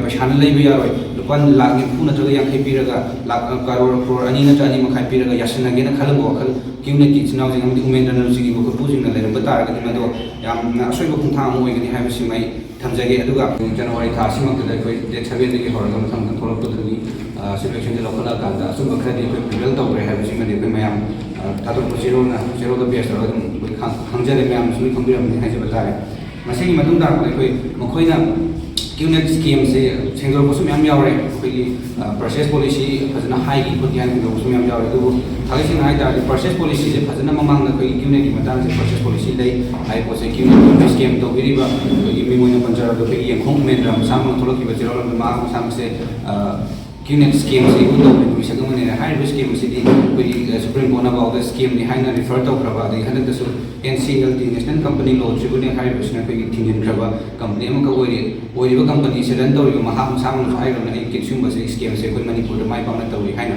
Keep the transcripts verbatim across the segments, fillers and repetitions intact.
ꯄꯩꯁꯥꯅ ꯂꯩꯕ ꯌꯥꯔꯣꯏ, ꯂꯨꯄꯥ ꯂꯥꯈ ꯅꯤꯐꯨ ꯅꯠꯇ꯭ꯔꯒ ꯌꯥꯡꯈꯩ ꯄꯤꯔꯒ, ꯂꯥꯈ, ꯀꯔꯣꯔ, ꯀ꯭ꯔꯣꯔ ꯑꯅꯤ ꯅꯠꯇ꯭ꯔꯒ ꯑꯅꯤ ꯃꯈꯥꯏ ꯄꯤꯔꯒ ꯌꯥꯁꯤꯟꯅꯒꯦꯅ ꯈꯜꯂꯝꯕ ꯋꯥꯈꯜ ꯀ꯭ꯌꯨꯅꯦꯠꯀꯤ ꯏꯆꯤꯟ ꯏꯅꯥꯎꯁꯤꯡ ꯑꯃꯗꯤ ꯎꯃꯦꯟꯗ꯭ꯔ ꯅꯨꯡꯁꯤꯒꯤꯕ ꯈꯨꯠꯄꯨꯁꯤꯡꯅ ꯂꯩꯔꯝꯕ ꯇꯥꯔꯒꯗꯤ, ꯃꯗꯣ ꯌꯥꯝꯅ ꯑꯁꯣꯏꯕ ꯈꯣꯡꯊꯥꯡ ꯑꯃ ꯑꯣꯏꯒꯅꯤ ꯍꯥꯏꯕꯁꯤꯃ ꯑꯩ ꯊꯝꯖꯒꯦ꯫ ꯑꯗꯨꯒ ꯖꯅꯋꯥꯔꯤ ꯊꯥ ꯑꯁꯤꯃꯛꯇꯗ ꯑꯩꯈꯣꯏ ꯗꯦꯠ ꯁꯕꯦꯟꯗꯒꯤ ꯍꯧꯔꯒ ꯃꯊꯪ ꯃꯊꯪ ꯊꯣꯛꯂꯛꯄꯗꯨꯒꯤ, ꯑ, ꯁꯤꯆꯨꯋꯦꯁꯟꯁꯦ ꯂꯧꯈꯠꯂꯛꯑꯀꯥꯟꯗ ꯑꯆꯨꯝꯕ ꯈꯔꯗꯤ ꯑꯩꯈꯣꯏ ꯄ꯭ꯔꯤꯚꯦꯜ ꯇꯧꯈ꯭ꯔꯦ ꯍꯥꯏꯕꯁꯤꯃꯗꯤ ꯑꯩꯈꯣꯏ ꯃꯌꯥꯝ, ꯑ, ꯊꯥꯗꯣꯔꯛꯄ ꯆꯦꯔꯣꯜꯅ, ꯆꯦꯔꯣꯜꯗ ꯕꯦꯁ ꯇꯧꯔꯒ ꯑꯗꯨꯝ ꯑꯩꯈꯣꯏ ꯈꯪ-, ꯈꯪꯖꯔꯦ, ꯃꯌꯥꯝꯅꯁꯨ ꯂꯣꯏ ꯈꯪꯕꯤꯔꯝꯃꯅꯤ ꯍꯥꯏꯖꯕ ꯇꯥꯔꯦ꯫ ꯃꯁꯤꯒꯤ ꯃꯇꯨꯡ ꯇꯥꯔꯛꯄꯗ ꯑꯩꯈꯣꯏ ꯃꯈꯣꯏꯅ ꯀ꯭ꯌꯨꯅꯦꯠ ꯁ꯭ꯀꯦꯝꯁꯦ ꯁꯦꯡꯗꯣꯔꯛꯄꯁꯨ ꯃꯌꯥꯝ ꯌꯥꯎꯔꯦ꯫ ꯑꯩꯈꯣꯏꯒꯤ, ꯑ, ꯄꯔꯆꯦꯁ ꯄꯣꯂꯤꯁꯤ ꯐꯖꯅ ꯍꯥꯏꯈꯤ ꯈꯣꯠꯈꯤ ꯍꯥꯏꯅ ꯁꯦꯡꯗꯣꯔꯛꯄꯁꯨ ꯃꯌꯥꯝ ꯌꯥꯎꯔꯦ꯫ ꯑꯗꯨꯕꯨ ꯊꯥꯡꯒꯩ ꯁꯦꯡꯅ ꯍꯥꯏ ꯇꯥꯔꯗꯤ, ꯄꯔꯆꯦꯁ ꯄꯣꯂꯤꯁꯤꯁꯦ ꯐꯖꯅ ꯃꯃꯥꯡꯗ ꯑꯩꯈꯣꯏꯒꯤ ꯀ꯭ꯌꯨꯅꯦꯠꯀꯤ ꯃꯇꯥꯡꯁꯦ ꯄꯔꯆꯦꯁ ꯄꯣꯂꯤꯁꯤ ꯂꯩ ꯍꯥꯏꯕ ꯄꯣꯠꯁꯦ, ꯀ꯭ꯌꯨꯅꯦꯠꯀꯤ ꯁ꯭ꯀꯦꯝ ꯇꯧꯕꯤꯔꯤꯕ ꯑꯩꯈꯣꯏꯒꯤ ꯃꯤꯡ ꯑꯣꯏꯅ ꯄꯟꯖꯔꯕꯗ ꯑꯩꯈꯣꯏꯒꯤ ꯌꯦꯡꯈꯣꯡ ꯎꯃꯦꯟꯗ꯭ꯔ ꯃꯁꯥꯃꯛꯅ ꯊꯣꯛꯂꯛꯈꯤꯕ ꯆꯦꯔꯣꯜ ꯑꯃꯗ ꯃꯍꯥꯛ ꯃꯁꯥꯃꯛꯁꯦ, ꯑ, ꯀ꯭ꯌꯨꯅꯦꯠ ꯁ꯭ꯀꯦꯝꯁꯤ ꯑꯩꯈꯣꯏ ꯇꯧꯕꯒꯤ ꯃꯤꯁꯛ ꯑꯃꯅꯦꯅ ꯍꯥꯏꯔꯤꯕ ꯁ꯭ꯀꯦꯝ ꯑꯁꯤꯗꯤ ꯑꯩꯈꯣꯏꯒꯤ, ꯑ, ꯁꯨꯄ꯭ꯔꯤꯝ ꯀꯣꯔꯠꯅ ꯐꯥꯎꯗ ꯁ꯭ꯀꯦꯝꯅꯤ ꯍꯥꯏꯅ ꯔꯤꯐꯔ ꯇꯧꯈ꯭ꯔꯕ, ꯑꯗꯒꯤ ꯍꯟꯗꯛꯇꯁꯨ N C L T, National Company Law Tribunal ꯍꯥꯏꯔꯤꯕꯁꯤꯅ ꯑꯩꯈꯣꯏꯒꯤ ꯊꯤꯡꯖꯤꯟꯈ꯭ꯔꯕ ꯀꯝꯄꯅꯤ ꯑꯃꯈꯛ ꯑꯣꯏꯔꯤ꯫ ꯑꯣꯏꯔꯤꯕ ꯀꯝꯄꯅꯤꯁꯦ ꯔꯟ ꯇꯧꯔꯤꯕ ꯃꯍꯥꯛ ꯃꯁꯥꯃꯛꯅꯁꯨ ꯍꯥꯏꯈ꯭ꯔꯕꯅꯤ, ꯑꯩ ꯀꯦ-, ꯁꯤꯒꯨꯝꯕꯁꯦ, ꯁ꯭ꯀꯦꯝꯁꯦ ꯑꯩꯈꯣꯏ ꯃꯅꯤꯄꯨꯔꯗ ꯃꯥꯏ ꯄꯥꯛꯅ ꯇꯧꯔꯤ ꯍꯥꯏꯅ꯫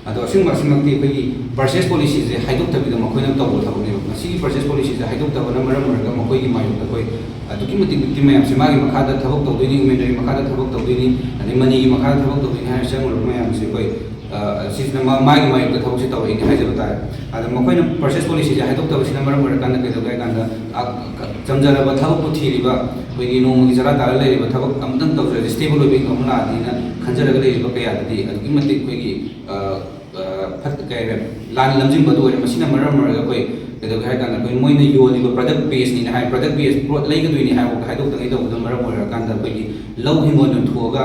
ꯑꯗꯣ ꯑꯁꯤꯒꯨꯝꯕ ꯑꯁꯤꯃꯛꯇꯤ ꯑꯩꯈꯣꯏꯒꯤ ꯄꯔꯆꯦꯁ ꯄꯣꯂꯤꯁꯤꯁꯦ ꯍꯥꯏꯗꯣꯛꯇꯕꯤꯗ ꯃꯈꯣꯏꯅ ꯇꯧꯕ ꯊꯕꯛꯅꯦꯕ꯫ ꯃꯁꯤꯒꯤ ꯄꯔꯆꯦꯁ ꯄꯣꯂꯤꯁꯤꯁꯦ ꯍꯥꯏꯗꯣꯛꯇꯕꯅ ꯃꯔꯝ ꯑꯣꯏꯔꯒ ꯃꯈꯣꯏꯒꯤ ꯃꯥꯌꯣꯛꯇ ꯑꯩꯈꯣꯏ ꯑꯗꯨꯛꯀꯤ ꯃꯇꯤꯛ ꯚꯤꯛꯇꯤꯝ ꯃꯌꯥꯝꯁꯦ, ꯃꯥꯒꯤ ꯃꯈꯥꯗ ꯊꯕꯛ ꯇꯧꯗꯣꯏꯅꯤ, ꯎꯃꯦꯟꯗ꯭ꯔꯒꯤ ꯃꯈꯥꯗ ꯊꯕꯛ ꯇꯧꯗꯣꯏꯅꯤ, ꯑꯗꯩ ꯃꯅꯤꯒꯤ ꯃꯈꯥꯗ ꯊꯕꯛ ꯇꯧꯗꯣꯏꯅꯤ ꯍꯥꯏꯅ ꯆꯪꯉꯨꯔꯕ ꯃꯌꯥꯝꯁꯦ ꯑꯩꯈꯣꯏ, ꯑ, ꯁꯤꯁꯤꯅ ꯃꯥ-, ꯃꯥꯒꯤ ꯃꯥꯌꯣꯛꯇ ꯊꯕꯛꯁꯦ ꯇꯧꯔꯛꯏꯅꯦ ꯍꯥꯏꯖꯕ ꯇꯥꯔꯦ꯫ ꯑꯗ ꯃꯈꯣꯏꯅ ꯄꯔꯆꯦꯁ ꯄꯣꯂꯤꯁꯤꯁꯦ ꯍꯥꯏꯗꯣꯛꯇꯕꯁꯤꯅ ꯃꯔꯝ ꯑꯣꯏꯔꯀꯥꯟꯗ ꯀꯩꯗꯧꯒꯦ ꯍꯥꯏ ꯀꯥꯟꯗ, ꯑ, ꯆꯝꯖꯔꯕ ꯊꯕꯛꯄꯨ ꯊꯤꯔꯤꯕ, ꯑꯩꯈꯣꯏꯒꯤ ꯅꯣꯡꯃꯒꯤ ꯆꯔꯥ ꯇꯥꯔ ꯂꯩꯔꯤꯕ ꯊꯕꯛ ꯑꯃꯇꯪ ꯇꯧꯖꯔꯗꯤ ꯁ꯭ꯇꯦꯕꯜ ꯑꯣꯏꯕ ꯏꯟꯀꯝ ꯑꯃ ꯂꯥꯛꯑꯗꯤꯅ ꯈꯟꯖꯔꯒ ꯂꯩꯔꯤꯕ ꯀꯌꯥꯗꯗꯤ ꯑꯗꯨꯛꯀꯤ ꯃꯇꯤꯛ ꯑꯩꯈꯣꯏꯒꯤ, ꯑ, ꯑ, ꯐꯠ-, ꯀꯩ ꯍꯥꯏꯔꯦ, ꯂꯥꯟ ꯂꯝꯖꯤꯡꯕꯗꯨ ꯑꯣꯏꯔꯦ꯫ ꯃꯁꯤꯅ ꯃꯔꯝ ꯑꯣꯏꯔꯒ ꯑꯩꯈꯣꯏ ꯀꯩꯗꯧꯒꯦ ꯍꯥꯏ ꯀꯥꯟꯗ, ꯑꯩꯈꯣꯏ ꯃꯣꯏꯅ ꯌꯣꯜꯂꯤꯕ ꯄ꯭ꯔꯗꯛ ꯕꯦꯁꯅꯤꯅ ꯍꯥꯏ, ꯄ꯭ꯔꯗꯛ ꯕꯦꯁ ꯄꯣꯠ ꯂꯩꯒꯗꯣꯏꯅꯤ ꯍꯥꯏꯕ ꯍꯥꯏꯗꯣꯛꯇꯉꯩ ꯇꯧꯕꯗ ꯃꯔꯝ ꯑꯣꯏꯔꯀꯥꯟꯗ, ꯑꯩꯈꯣꯏꯒꯤ ꯂꯧ ꯍꯤꯡꯒꯣꯜ ꯌꯣꯟꯊꯣꯛꯑꯒ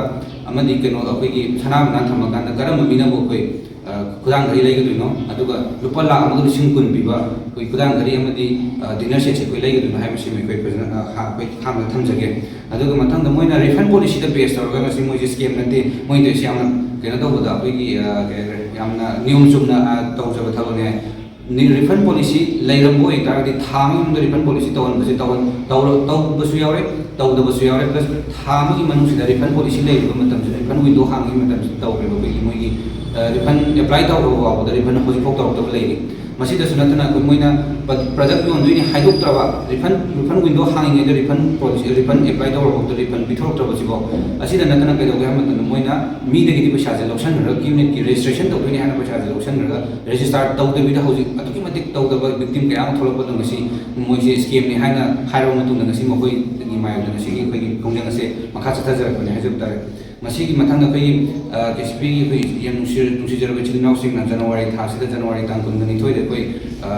ꯑꯃꯗꯤ ꯀꯩꯅꯣ, ꯑꯩꯈꯣꯏꯒꯤ ꯁꯅꯥ ꯕꯅꯥꯟ ꯊꯝꯃꯀꯥꯟꯗ ꯀꯔꯝꯕ ꯃꯤꯅꯕꯨ ꯑꯩꯈꯣꯏ, ꯑ, ꯈꯨꯗꯥꯡ ꯘꯔꯤ ꯂꯩꯒꯗꯣꯏꯅꯣ, ꯑꯗꯨꯒ ꯂꯨꯄꯥ ꯂꯥꯈ ꯑꯃꯒ ꯂꯤꯁꯤꯡ ꯀꯨꯟ ꯄꯤꯕ ꯑꯩꯈꯣꯏ ꯈꯨꯗꯥꯡ ꯘꯔꯤ ꯑꯃꯗꯤ, ꯑ, ꯗꯤꯅꯔ ꯁꯦꯠꯁꯦ ꯑꯩꯈꯣꯏ ꯂꯩꯒꯗꯣꯏꯅꯣ ꯍꯥꯏꯕꯁꯤꯃ ꯑꯩꯈꯣꯏ ꯐꯖꯅ, ꯑ, ꯍꯥ-, ꯑꯩꯈꯣꯏ ꯑꯍꯥꯟꯕꯗ ꯊꯝꯖꯒꯦ꯫ ꯑꯗꯨꯒ ꯃꯊꯪꯗ ꯃꯣꯏꯅ ꯔꯤꯐꯟ ꯄꯣꯂꯤꯁꯤꯗ ꯕꯦꯁ ꯇꯧꯔꯒ ꯉꯁꯤ ꯃꯣꯏꯁꯦ ꯁ꯭ꯀꯦꯝ ꯅꯠꯇꯦ, ꯃꯣꯏꯅ ꯇꯧꯔꯤꯁꯦ ꯌꯥꯝꯅ ꯀꯩꯅꯣ ꯇꯧꯕꯗ, ꯑꯩꯈꯣꯏꯒꯤ, ꯑ, ꯀꯩ ꯍꯥꯏꯈ꯭ꯔꯦ, ꯌꯥꯝꯅ ꯅꯤꯌꯣꯝ ꯆꯨꯝꯅ, ꯑ, ꯇꯧꯖꯕ ꯊꯕꯛꯅꯦ ꯍꯥꯏ꯫ ꯔꯤꯐꯟ ꯄꯣꯂꯤꯁꯤ ꯂꯩꯔꯝꯕ ꯑꯣꯏꯇꯥꯔꯒꯗꯤ ꯊꯥ ꯑꯃꯒꯤ ꯃꯅꯨꯡꯗ ꯔꯤꯐꯟ ꯄꯣꯂꯤꯁꯤ ꯇꯧꯍꯟꯕꯁꯦ ꯇꯧꯍꯟ-, ꯇꯧꯔ-, ꯇꯧꯕꯁꯨ ꯌꯥꯎꯔꯦ, ꯇꯧꯗꯕꯁꯨ ꯌꯥꯎꯔꯦ꯫ ꯄ꯭ꯂꯁ ꯊꯥ ꯑꯃꯒꯤ ꯃꯅꯨꯡꯁꯤꯗ ꯔꯤꯐꯟ ꯄꯣꯂꯤꯁꯤ ꯂꯩꯔꯤꯕ ꯃꯇꯝꯁꯤꯗ, ꯔꯤꯐꯟ ꯋꯤꯟꯗꯣ ꯍꯥꯡꯉꯤꯕ ꯃꯇꯝꯁꯤꯗ ꯇꯧꯔꯦꯕ ꯑꯩꯈꯣꯏꯒꯤ ꯃꯣꯏꯒꯤ, ꯑ, ꯔꯤꯐꯟ ꯑꯦꯄ꯭ꯂꯥꯏ ꯇꯧꯈ꯭ꯔꯕ ꯐꯥꯎꯕꯗ ꯔꯤꯐꯟ ꯍꯧꯖꯤꯛꯐꯥꯎ ꯇꯧꯔꯛꯇꯕ ꯂꯩꯔꯤ꯫ ꯃꯁꯤꯗꯁꯨ ꯅꯠꯇꯅ ꯑꯩꯈꯣꯏ ꯃꯣꯏꯅ product ꯌꯣꯟꯗꯣꯏꯅꯤ ꯍꯥꯏꯗꯣꯛꯇ꯭ꯔꯕ, refund, refund window ꯍꯥꯡꯉꯤꯉꯩꯗ refund policy, refund apply ꯇꯧꯔꯕꯐꯥꯎꯗ refund ꯄꯤꯊꯣꯔꯛꯇ꯭ꯔꯕꯁꯤꯐꯥꯎ, ꯑꯁꯤꯗ ꯅꯠꯇꯅ ꯀꯩꯗꯧꯒꯦ ꯍꯥꯏꯕ ꯃꯇꯝꯗ ꯃꯣꯏꯅ ꯃꯤꯗꯒꯤꯗꯤ ꯄꯩꯁꯥꯁꯦ ꯂꯧꯁꯟꯈ꯭ꯔꯒ, QNetꯀꯤ registration ꯇꯧꯗꯣꯏꯅꯤ ꯍꯥꯏꯅ ꯄꯩꯁꯥꯁꯦ ꯂꯧꯁꯟꯈ꯭ꯔꯒ, register ꯇꯧꯗꯕꯤꯗ ꯍꯧꯖꯤꯛ ꯑꯗꯨꯛꯀꯤ ꯃꯇꯤꯛ ꯇꯧꯗꯕ victim ꯀꯌꯥ ꯑꯃ ꯊꯣꯛꯂꯛꯄꯗꯣ ꯉꯁꯤ ꯃꯣꯏꯁꯦ scamꯅꯤ ꯍꯥꯏꯅ ꯍꯥꯏꯔꯕ ꯃꯇꯨꯡꯗ ꯉꯁꯤ ꯃꯈꯣꯏꯒꯤ ꯃꯥꯌꯣꯛꯇ ꯉꯁꯤꯒꯤ ꯑꯩꯈꯣꯏꯒꯤ ꯈꯣꯡꯖꯪ ꯑꯁꯦ ꯃꯈꯥ ꯆꯠꯊꯖꯔꯛꯄꯅꯤ ꯍꯥꯏꯖꯕ ꯇꯥꯔꯦ꯫ ꯃꯁꯤꯒꯤ ꯃꯊꯪꯗ ꯑꯩꯈꯣꯏꯒꯤ, ꯑ, KCPꯒꯤ ꯑꯩꯈꯣꯏ ꯌꯥꯝ ꯅꯨꯡꯁꯤ-, ꯅꯨꯡꯁꯤꯖꯔꯕ ꯏꯆꯤꯜ ꯏꯅꯥꯎꯁꯤꯡꯅ January ꯊꯥꯁꯤꯗ, January ꯇꯥꯡ ꯀꯨꯟꯒ ꯅꯤꯊꯣꯏꯗ ꯑꯩꯈꯣꯏ, ꯑ,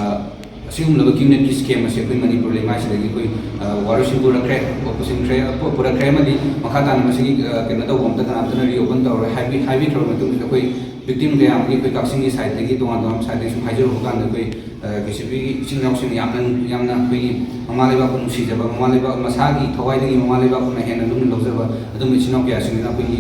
ꯑꯁꯤꯒꯨꯝꯂꯕ QNetꯀꯤ scam ꯑꯁꯤ ꯑꯩꯈꯣꯏ ꯃꯅꯤꯄꯨꯔ ꯂꯩꯃꯥꯏꯁꯤꯗꯒꯤ ꯑꯩꯈꯣꯏ, ꯑ, ꯋꯥꯔꯣꯏꯁꯤꯟ ꯄꯨꯔꯛꯈ꯭ꯔꯦ, ꯄꯨꯁꯤꯟꯈ꯭ꯔꯦ, ꯄꯨ-, ꯄꯨꯔꯛꯈ꯭ꯔꯦ ꯑꯃꯗꯤ ꯃꯈꯥ ꯇꯥꯅ ꯃꯁꯤꯒꯤ, ꯑ, ꯀꯩꯅꯣ ꯇꯧꯕ ꯑꯝꯇ ꯀꯅꯥꯝꯇꯅ reopen ꯇꯧꯔꯣꯏ ꯍꯥꯏꯕꯤ-, ꯍꯥꯏꯕꯤꯈ꯭ꯔꯕ ꯃꯇꯨꯡꯁꯤꯗ ꯑꯩꯈꯣꯏ victim ꯀꯌꯥ ꯑꯃꯒꯤ ꯑꯩꯈꯣꯏ ꯀꯛꯆꯤꯡꯒꯤ sideꯇꯒꯤ, ꯇꯣꯉꯥꯟ ꯇꯣꯉꯥꯟꯕ sideꯇꯒꯤ ꯁꯨꯝ ꯍꯥꯏꯖꯔꯨꯕ ꯀꯥꯟꯗ ꯑꯩꯈꯣꯏ, ꯑ, KCPꯒꯤ ꯏꯆꯤꯜ ꯏꯅꯥꯎꯁꯤꯡꯅ ꯌꯥꯝꯅ, ꯌꯥꯝꯅ ꯑꯩꯈꯣꯏꯒꯤ ꯃꯃꯥ ꯂꯩꯕꯥꯛꯄꯨ ꯅꯨꯡꯁꯤꯖꯕ, ꯃꯃꯥ ꯂꯩꯕꯥꯛ ꯃꯁꯥꯒꯤ ꯊꯋꯥꯏꯗꯒꯤ ꯃꯃꯥ ꯂꯩꯕꯥꯛꯄꯨꯅ ꯍꯦꯟꯅ ꯂꯨꯝꯅ ꯂꯧꯖꯕ ꯑꯗꯨꯝꯕ ꯏꯆꯤꯜ ꯏꯅꯥꯎ ꯀꯌꯥꯁꯤꯡꯅ ꯑꯩꯈꯣꯏꯒꯤ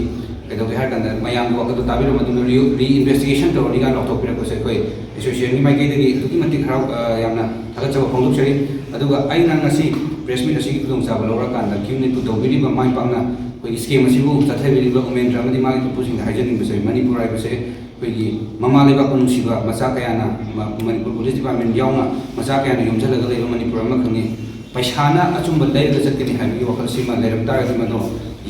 ꯀꯩꯗꯧꯒꯦ ꯍꯥꯏ ꯀꯥꯟꯗ ꯃꯌꯥꯝꯒꯤ ꯋꯥꯈꯜꯗꯣ ꯇꯥꯕꯤꯔꯕ ꯃꯇꯨꯡꯗ re-, reinvestigation ꯇꯧꯔꯅꯤ ꯀꯥꯏꯅ ꯂꯥꯎꯊꯣꯛꯄꯤꯔꯛꯄꯁꯦ ꯑꯩꯈꯣꯏ associationꯒꯤ ꯃꯥꯏꯀꯩꯗꯒꯤ ꯑꯗꯨꯛꯀꯤ ꯃꯇꯤꯛ ꯍꯔꯥꯎ-, ꯑ, ꯌꯥꯝꯅ ꯊꯥꯒꯠꯆꯕ ꯐꯣꯡꯗꯣꯛꯆꯔꯤ꯫ ꯑꯗꯨꯒ ꯑꯩꯅ ꯉꯁꯤ press meet ꯑꯁꯤꯒꯤ ꯈꯨꯗꯣꯡꯆꯥꯕ ꯂꯧꯔꯀꯥꯟꯗ QNetꯄꯨ ꯇꯧꯕꯤꯔꯤꯕ ꯃꯥꯏ ꯄꯥꯛꯅ ꯑꯩꯈꯣꯏꯒꯤ scam ꯑꯁꯤꯕꯨ ꯆꯠꯊꯕꯤꯔꯤꯕ ꯎꯃꯦꯟꯗ꯭ꯔ ꯑꯃꯗꯤ ꯃꯥꯒꯤ ꯃꯄꯨꯁꯤꯡꯗ ꯍꯥꯏꯖꯅꯤꯡꯕꯁꯦ, ꯃꯅꯤꯄꯨꯔ ꯍꯥꯏꯕꯁꯦ ꯑꯩꯈꯣꯏꯒꯤ ꯃꯃꯥ ꯂꯩꯕꯥꯛꯄꯨ ꯅꯨꯡꯁꯤꯕ ꯃꯆꯥ ꯀꯌꯥꯅ, ꯃ-, ꯃꯅꯤꯄꯨꯔ police department ꯌꯥꯎꯅ ꯃꯆꯥ ꯀꯌꯥꯅ ꯌꯣꯝꯁꯤꯜꯂꯒ ꯂꯩꯕ ꯃꯅꯤꯄꯨꯔ ꯑꯃꯈꯛꯅꯤ꯫ ꯄꯩꯁꯥꯅ ꯑꯆꯨꯝꯕ ꯂꯩꯔꯒ ꯆꯠꯀꯅꯤ ꯍꯥꯏꯕꯒꯤ ꯋꯥꯈꯜꯁꯤꯃ ꯂꯩꯔꯝ ꯇꯥꯔꯒꯗꯤ ꯃꯗꯨ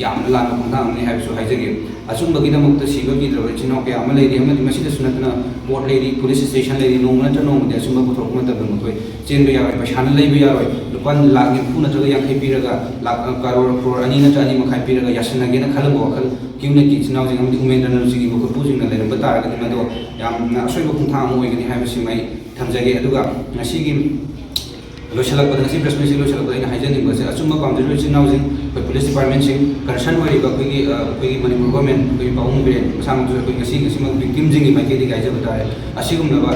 ꯌꯥꯝꯅ ꯂꯥꯟꯕ ꯈꯣꯡꯊꯥꯡ ꯑꯃꯅꯤ ꯍꯥꯏꯕꯁꯨ ꯍꯥꯏꯖꯒꯦ꯫ ꯑꯆꯨꯝꯕꯒꯤꯗꯃꯛꯇ ꯁꯤꯕ ꯀꯤꯗ꯭ꯔꯕ ꯏꯆꯤꯟ ꯏꯅꯥꯎ ꯀꯌꯥ ꯑꯃ ꯂꯩꯔꯤ, ꯑꯃꯗꯤ ꯃꯁꯤꯗꯁꯨ ꯅꯠꯇꯅ court ꯂꯩꯔꯤ, police station ꯂꯩꯔꯤ, ꯅꯣꯡꯃ ꯅꯠꯇ꯭ꯔ ꯅꯣꯡꯃꯗꯤ ꯑꯆꯨꯝꯕ ꯄꯨꯊꯣꯔꯛꯄ ꯃꯇꯝꯗ ꯃꯈꯣꯏ ꯆꯦꯟꯕ ꯌꯥꯔꯣꯏ, ꯄꯩꯁꯥꯅ ꯂꯩꯕ ꯌꯥꯔꯣꯏ, ꯂꯨꯄꯥ ꯂꯥꯈ ꯅꯤꯐꯨ ꯅꯠꯇ꯭ꯔꯒ ꯌꯥꯡꯈꯩ ꯄꯤꯔꯒ, ꯂꯥꯈ, ꯀꯔꯣꯔ, ꯀ꯭ꯔꯣꯔ ꯑꯅꯤ ꯅꯠꯇ꯭ꯔ ꯑꯅꯤ ꯃꯈꯥꯏ ꯄꯤꯔꯒ ꯌꯥꯁꯤꯟꯅꯒꯦꯅ ꯈꯜꯂꯝꯕ ꯋꯥꯈꯜ QNetꯀꯤ ꯏꯆꯤꯟ ꯏꯅꯥꯎꯁꯤꯡ ꯑꯃꯗꯤ ꯎꯃꯦꯟꯗ꯭ꯔꯅ ꯂꯨꯆꯤꯡꯉꯤꯕ ꯈꯨꯠꯄꯨꯁꯤꯡꯅ ꯂꯩꯔꯝꯕ ꯇꯥꯔꯒꯗꯤ ꯃꯗꯨ ꯌꯥꯝꯅ ꯑꯁꯣꯏꯕ ꯈꯣꯡꯊꯥꯡ ꯑꯃ ꯑꯣꯏꯒꯅꯤ ꯍꯥꯏꯕꯁꯤꯃ ꯑꯩ ꯊꯝꯖꯒꯦ꯫ ꯑꯗꯨꯒ ꯉꯁꯤꯒꯤ ꯂꯣꯏꯁꯤꯜꯂꯛꯄꯗ, ꯉꯁꯤ press meetꯁꯤ ꯂꯣꯏꯁꯤꯜꯂꯛꯄꯗ ꯑꯩꯅ ꯍꯥꯏꯖꯅꯤꯡꯕꯁꯦ, ꯑꯆꯨꯝꯕ ꯄꯥꯝꯖꯔꯤꯕ ꯏꯆꯤꯟ ꯏꯅꯥꯎꯁꯤꯡ, ꯑꯩꯈꯣꯏ police departmentꯁꯤꯡ, concern ꯑꯣꯏꯔꯤꯕ ꯑꯩꯈꯣꯏꯒꯤ, ꯑ, ꯑꯩꯈꯣꯏꯒꯤ ꯃꯅꯤꯄꯨꯔ government, ꯑꯩꯈꯣꯏꯒꯤ ꯄꯥꯕꯨꯡ ꯕꯤꯔꯦꯟ ꯃꯁꯥꯃꯛꯁꯨ ꯑꯩꯈꯣꯏ ꯉꯁꯤ, ꯉꯁꯤꯃꯛ victimꯁꯤꯡꯒꯤ ꯃꯥꯏꯀꯩꯗꯒꯤ ꯍꯥꯏꯖꯕ ꯇꯥꯔꯦ, ꯑꯁꯤꯒꯨꯝꯂꯕ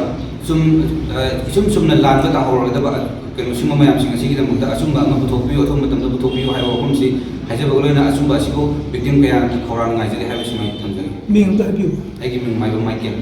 ꯆꯨꯝ-, ꯑ, ꯏꯆꯨꯝ ꯆꯨꯝꯅ ꯂꯥꯟꯕ ꯇꯥꯍꯧꯔꯒꯗꯕ, ꯑ, ꯀꯩꯅꯣ, ꯁꯤꯒꯨꯝꯕ ꯃꯌꯥꯝꯁꯤꯡ ꯑꯁꯤꯒꯤꯗꯃꯛꯇ ꯑꯆꯨꯝꯕ ꯑꯃ ꯄꯨꯊꯣꯛꯄꯤꯌꯨ, ꯑꯊꯨꯕ ꯃꯇꯝꯗ ꯄꯨꯊꯣꯛꯄꯤꯌꯨ ꯍꯥꯏꯕ ꯋꯥꯐꯝꯁꯤ ꯍꯥꯏꯖꯕꯒ ꯂꯣꯏꯅꯅ ꯑꯆꯨꯝꯕ ꯑꯁꯤꯕꯨ victim ꯀꯌꯥꯅ ꯈꯧꯔꯥꯡꯅ ꯉꯥꯏꯖꯔꯤ ꯍꯥꯏꯕꯁꯤꯃ ꯑꯩ ꯊꯝꯖꯒꯦ꯫ ꯃꯤꯡ ꯑꯝꯇ ꯍꯥꯏꯕꯤꯌꯨ꯫ ꯑꯩꯒꯤ ꯃꯤꯡ ꯃꯥꯏꯕꯝ ꯃꯥꯏꯀꯦꯜ꯫